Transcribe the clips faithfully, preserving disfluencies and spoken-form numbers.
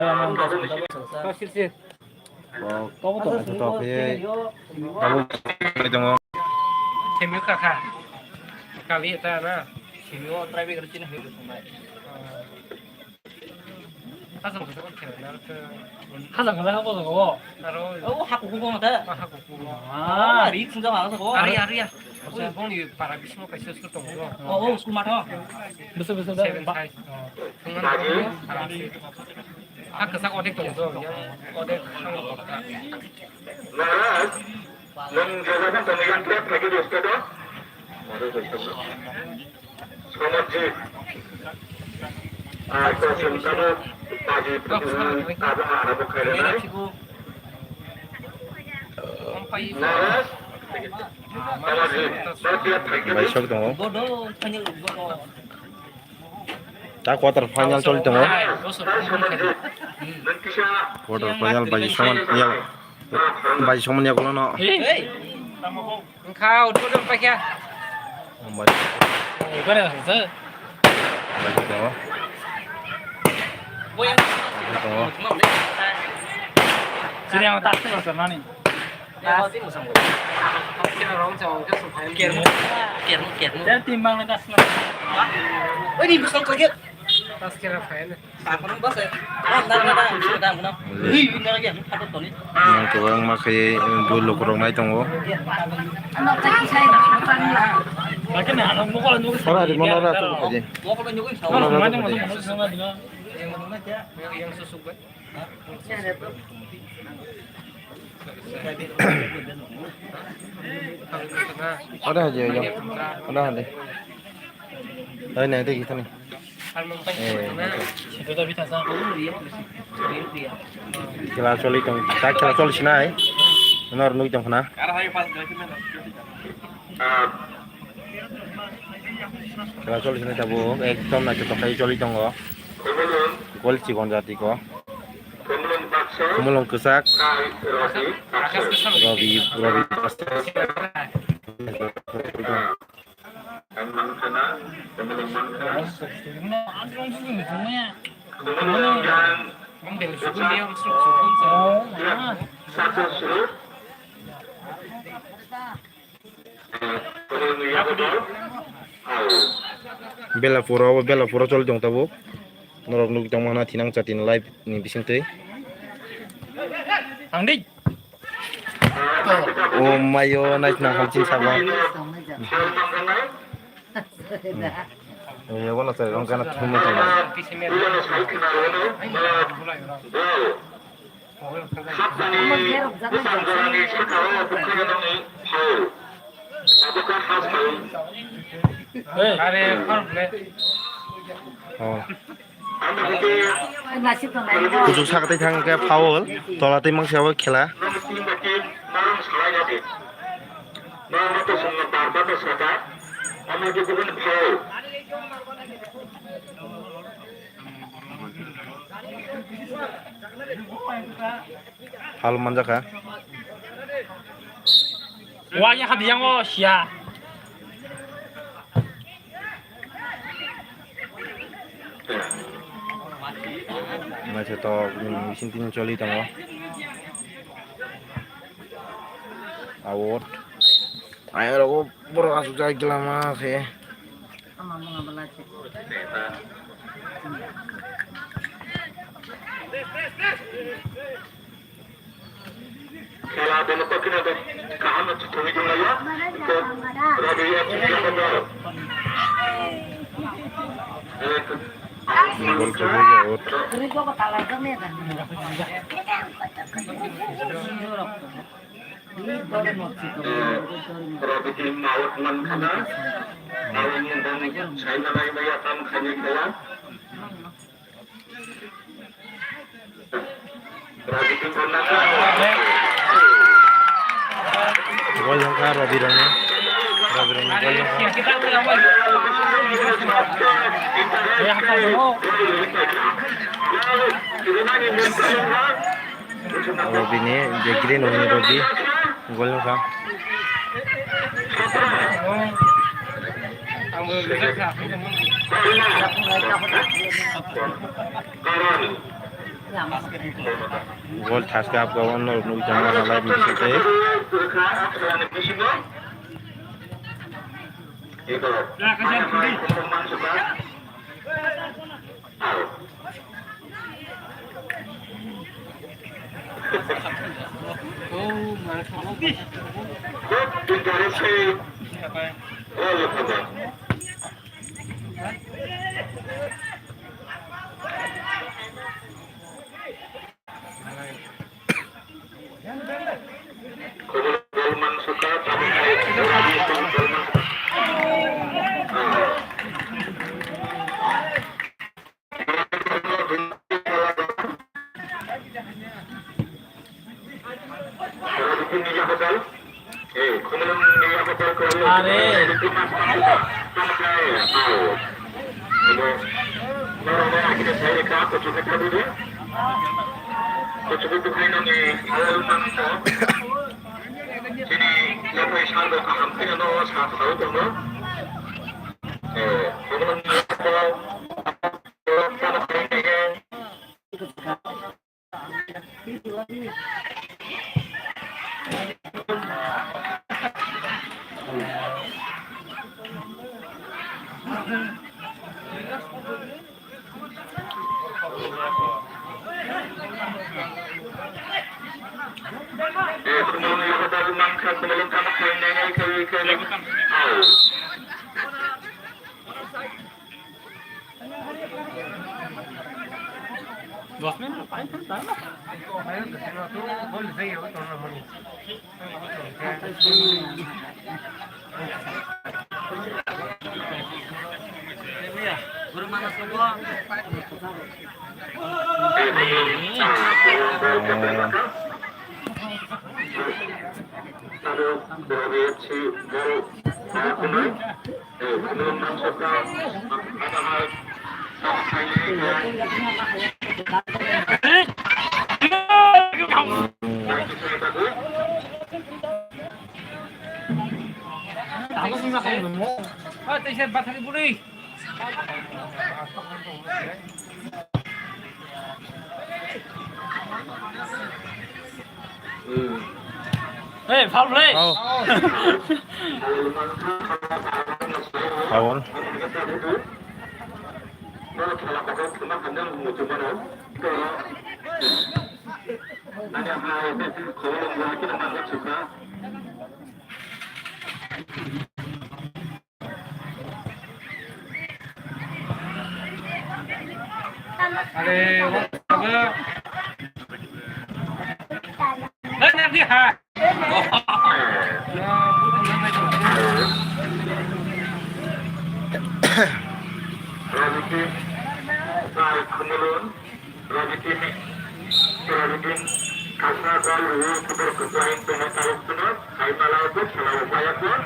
Tok sil sil. Tok tok tok khe. Tabuk tongo. Themio kha kha. Kali ta na. Themio try be garchina he. Hasam kasa kon khela na. Hasam kasa ko ko. Aro. Oh, haku ko mata. Haku ko. Ah, ri khunja ma ko. Ari ari ya. Ui, bongni para bismo kaisa school tongo. Oh, oh, school matho. Beso beso da. Seven five. Thungan tongo. Ha kasa odek tongo. Odek hango tongo. Maharaj, nwng jeba phano tongwi yang khe phaikhe di state o. Somajik. Ah, to sengkamo baji phaikhe abo ha arabo khairana. Maharaj, somajik. Baji phaikhe di. Baisok tongo. Ta quarter final choli tongo. Quarter final bai soman ya. Bai soman ya gulo no. Wngkha, utput wngkha kya? Bai. Bai tongo. Bai tongo. Sini ang tak terus nani. Kermo, kermo, kermo. Oi, di bwskango koi khe. Ang kwbangma khe bui lukurok nai tongo. Ora di mono ra tu khaji. Ada aja ya. Ada ada. Ada nanti kita nih. Eh, khela choli tong, ta khela choli sinai. Nor nui tong khna. Khela choli sinai tabuk ekdom naithotok khai choli tongo. Gol chikon jati ko. Khumulwng kwchak. Robi, Robi. Belapura, o Belapura choli tong tabuk. Norok nugwi tongma hwnna thinang chati ni live ni bisingtwi. Ang di. O mayo naithok hamsin sabo. Hmm. Eh, wala sai rong kana thumma thumma. Are, foul play. Oh. Kuchuk saka tei thang khe foul, tola tei mangsa o khela. Foul manjakha. Wa ya hadi yang o sia. Naithotok, mm, bising tini choli tongo. Out. Ayang rogo borok asukjak glama khe. Khela bono kokina do kaham no chithogwi tonglaio. Rabi F C Jagabal. Gol khe bhai out. Rabi team out man khana. Rabi ni bang saina lai maya tam khani khela. Gol wngkha Robirokni. Robirokni gol wngkha. Robini je green wngni Robi. Gol wngkha. Gol thaska hapka o norok nukjakmano live ni bisingtwi. Are. Chini yapri sando kaham khe no sa khao tongo. Eh, khumulwng ni yago tamo khainai khe. Dos minit, paling kan tahu. Hey, foul play. Foul. Foul. Are, what's up? Rajiti, Rai Khumulwng, Rajiti, Rajiti, Kasa Gal Rui Kudur Kusain Tengah Taluk Sunat, Hai Malai Pun, Selalu Bayar Pun.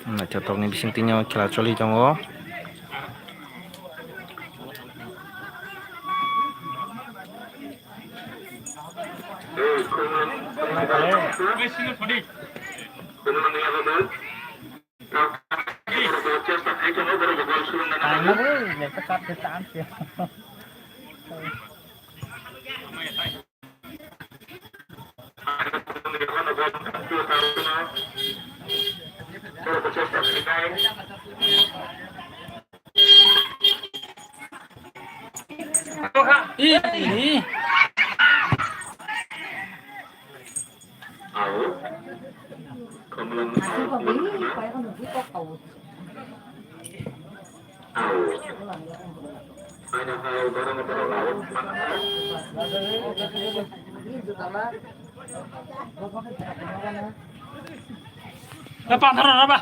Naithokni bisingtwi no khela choli tongo. Au. Kamlang au. Au. Aina hai barang barang au. Eh, panthara raba.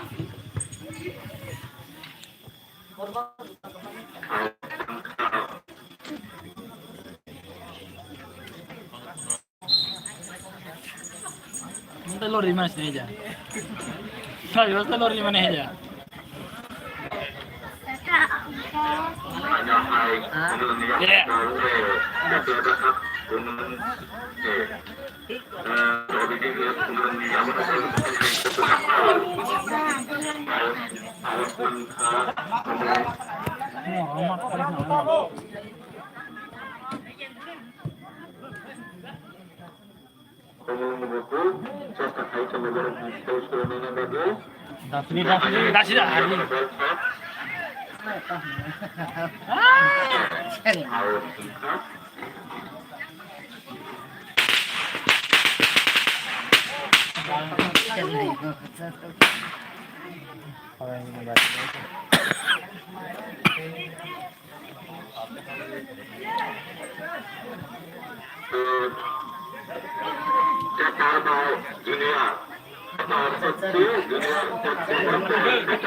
Nta lori mas ne ja. Sai, nta lori mane ja. Ye, Dasni, dasni, dasni, dasni.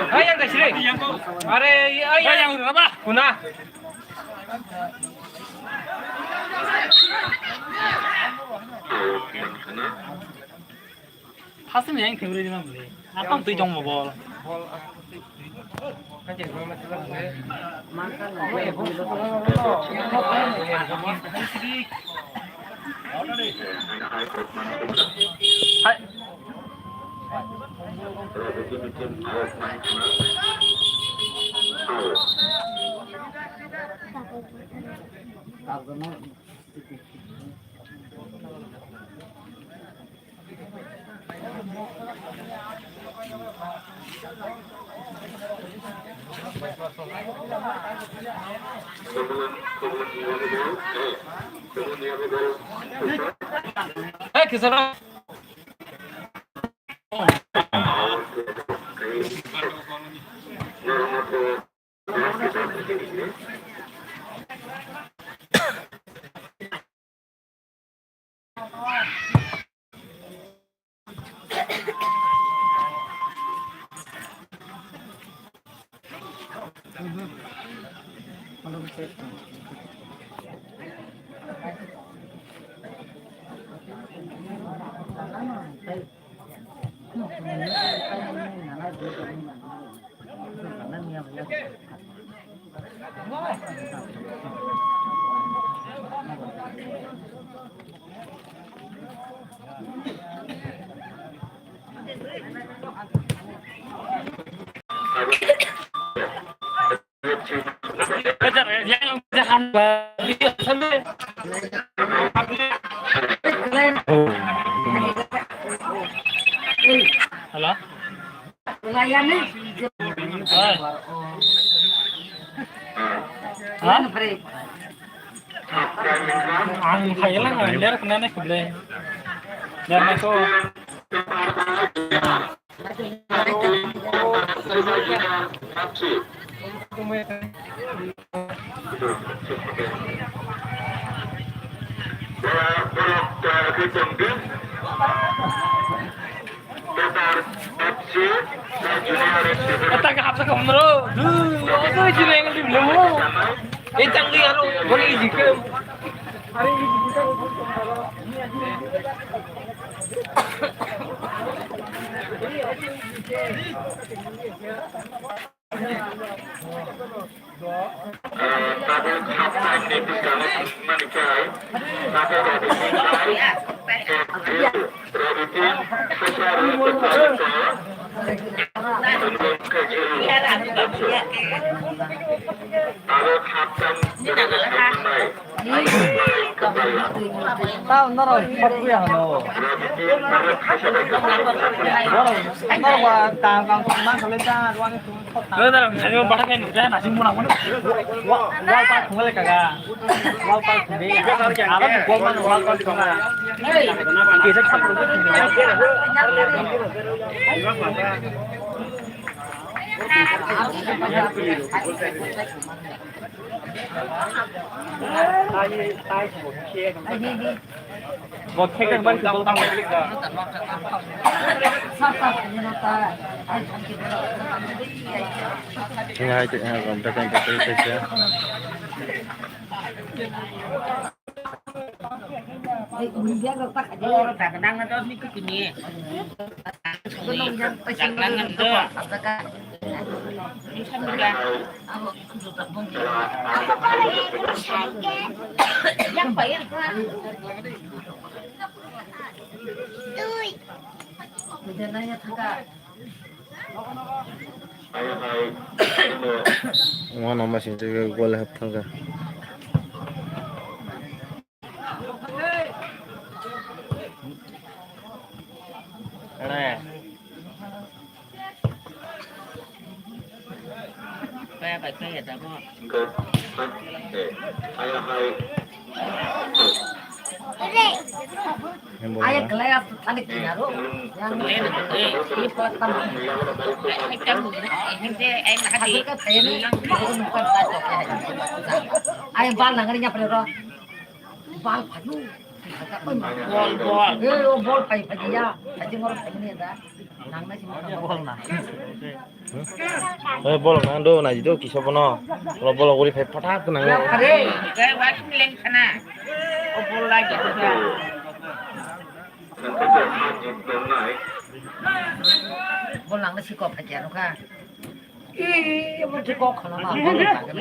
Hai, yang kasih. Are, iya, iya, yang berapa? Kuna. Hasim yang kemri di mana beli? Apa tuh jong bol? Hai. Hey, kisah. Hello? Ha? Ang kailang ang der kena ne kuble. Der na ko. Ata ka hapsa ka mro. Du, oto jine ngal di belum. Eh, tang di aro, boleh izin ke. Tao norok hot kuya hano. Norok ba tang tang tang man khalai ta wani tung hot ta. Wal pa khungle kaga. Wal pa khungle. Alo ko man wal pa khungle. Kisa khapro khungle. Wano masing twi gol hap thangkha. Ayah kelai asal tadi kinaru. Yang ini buat kamu. Hasil ke tadi. Ayah bal nangani apa ro? Bal padu. Bol, bol. Eh, oh, bol pai pai ya. Haji ngor pai ni da. Nang na sih. Bol na. Eh, bolok nang do, naji do, kisa bono. Lo bolok uri phai phathak nang. Are, kai wati leng khana. O bol lagi. Bol nang na sih kok phakia nukha. Ih, mo thik kok khana ma. Bol lagi.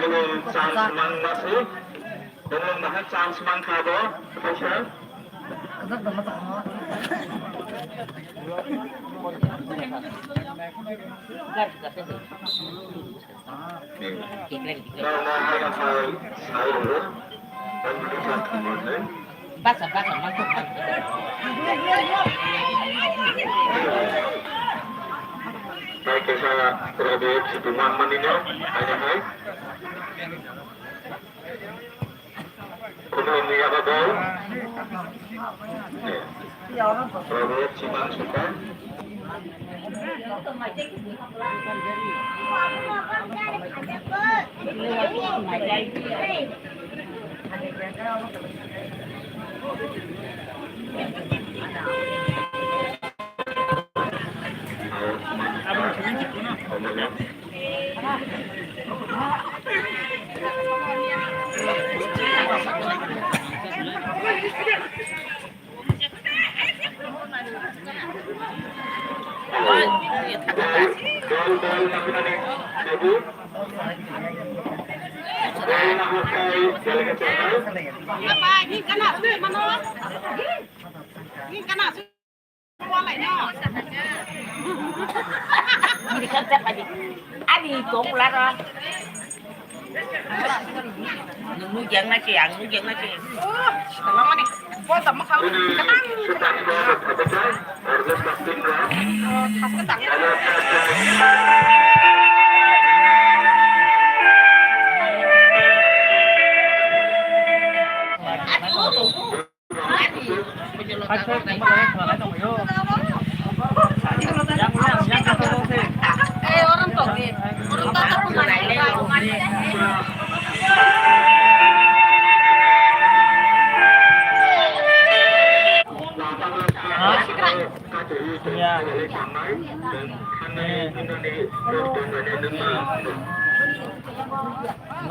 Belum chance mang masih. Belum bahkan chance mang kabo. Kaisa. Basa, basa, basa. Hai, kaisa Robert Situmang manino, hai, hai. Kuno ni apa bol? Robert Situmang suka. Ani tong lara. Nung nujang na si, ang nujang na si. Oh, salam ani. Bol tam ma khau. Katang. Aduh.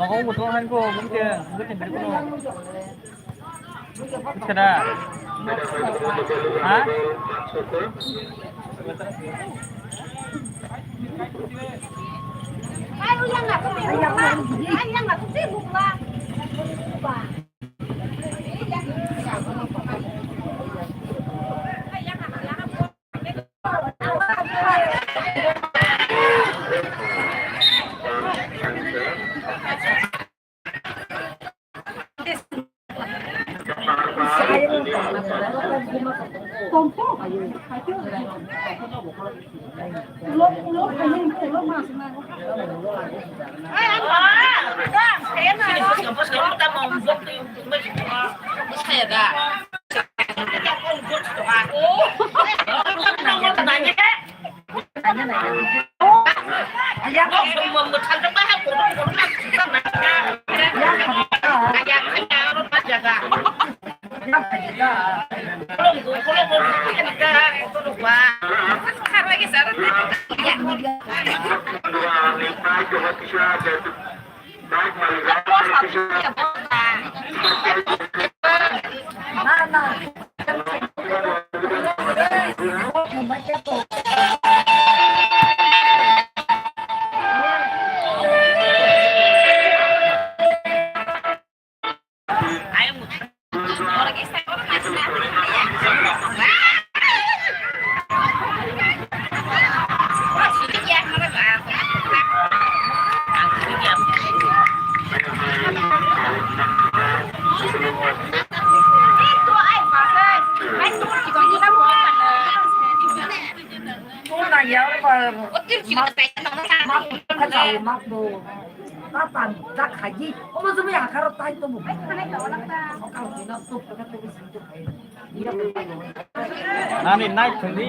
Nogo bo to han ko bumte bumte beri kono. Kada. Ha? Nani nai thwngdi.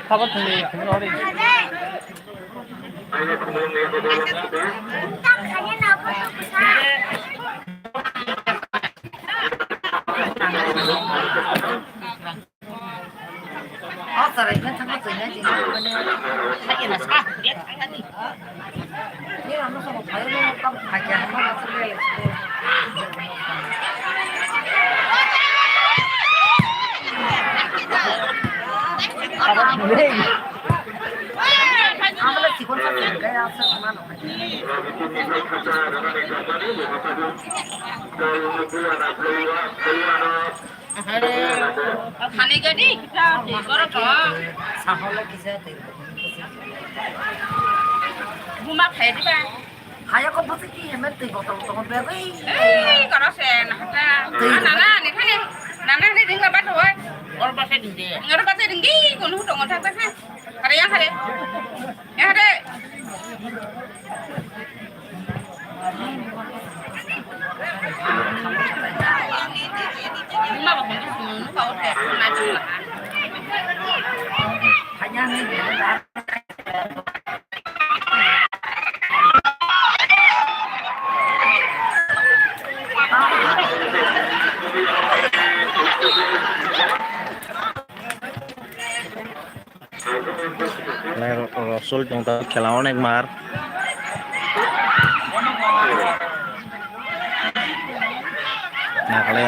Tabuk thangwi thangwi hori. Thani gani kita di borok. Sahol kisa tei. Buma khai diba. Haya ko bwswk ki hemel twi botol tongo begwi. Ei, koro se nahata. Twi. Nana, nana, ni khani. Nana, ni ringla bato, oi. Oro basa dingde. Oro basa dingdi, kono tongo thak basa. Hare, ya, hare. Ya, hare. Buma ba kono sunu, nuka ote, na chula. Hanya ni. Nai ro-, rosul tong ta khela onek mar. Nakale.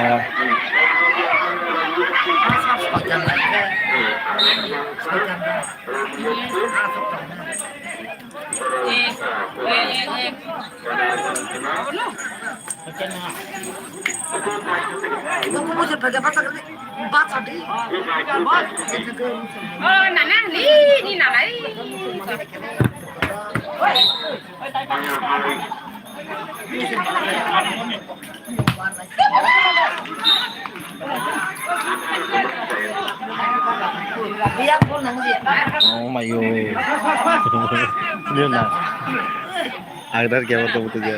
Oh, nana, ni, ni nana, eh. Oh, mayo. Dia na. Agdar kya bato buto kya.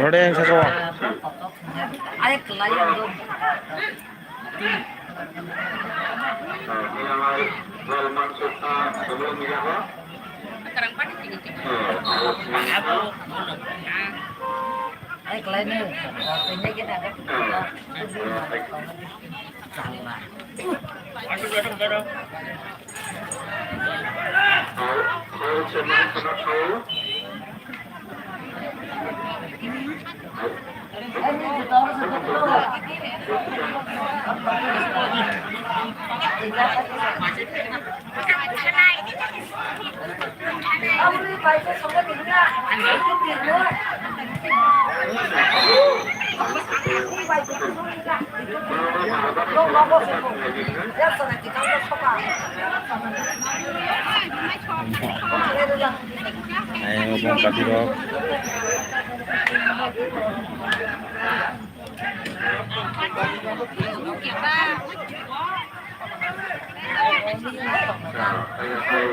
Rode yang saka. Ayo, bong kati rok.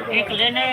Ek lene.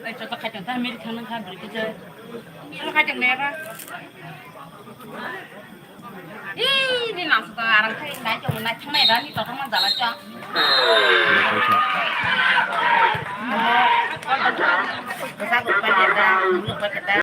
Ai, joto kaitor ta meri thang nang kha, bwrwi kisa. Ano kaitor nai ba? Ih, ni nang suka arang khai, nai chong, nai thang nai da, ni joto ma jala chong. Kisa ko pa ni da, ni pa ni da.